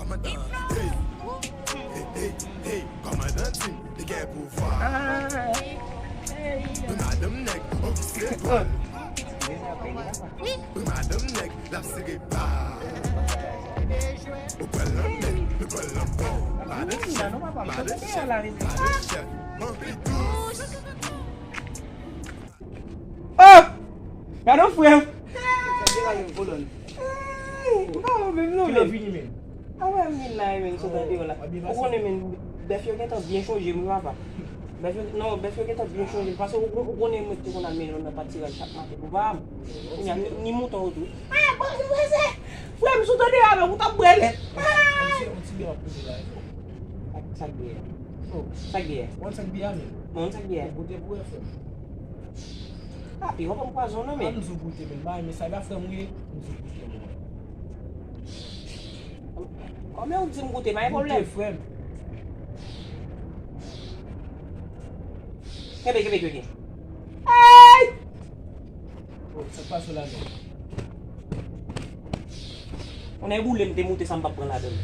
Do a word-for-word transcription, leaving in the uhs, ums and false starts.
Kòmandan, hey, hey, hey, hey, kòmandan Tim, li gen pouvwa. Wi, madanm nèg, Ogis Letwal. Wi, madanm nèg, l ap sere pa. Ou pral nan mè, nou pral nan pò. Madanm chèf, madanm chèf, madanm chèf, manpli dous. Oh! Gade yon frè m. Sa te la menm kolòn. Ay, m pa wè menm non. Ki lè menm. Vini menm. A wè m vin la menm sot an deyò la. Ou konnen menm bèf yo gentan byen chonje m wi papa. Bèf yo, non, bèf yo gentan byen chonje m. Paske ou, ou konnen mwen te konn al mennen yo nan patiraj chak maten pou pa m. Kounye a ni, ni mouton yo tou. Ah, bon, se, se, se. Frè m sot an deyò la ou t ap brele. Ah! Yon ti, yon ti byen ap poze la. Sa k byen? Oh. Sa k byen? Ou konn sa k byen menm? Mwen sa k byen. Ou goute pou wè frè m. Ah, pi w ap pran pwazon non men. Ann sou goute men, bay men sa ba frè m wi, ann sou goute mwen. Kòman w di m goute, pa gen pwoblèm. Goute frè m. Kenbe, kenbe, kenbe. Hey! Oh, sa k pase w la menm? On nèg boule m te moute sa m p ap pran ladan l.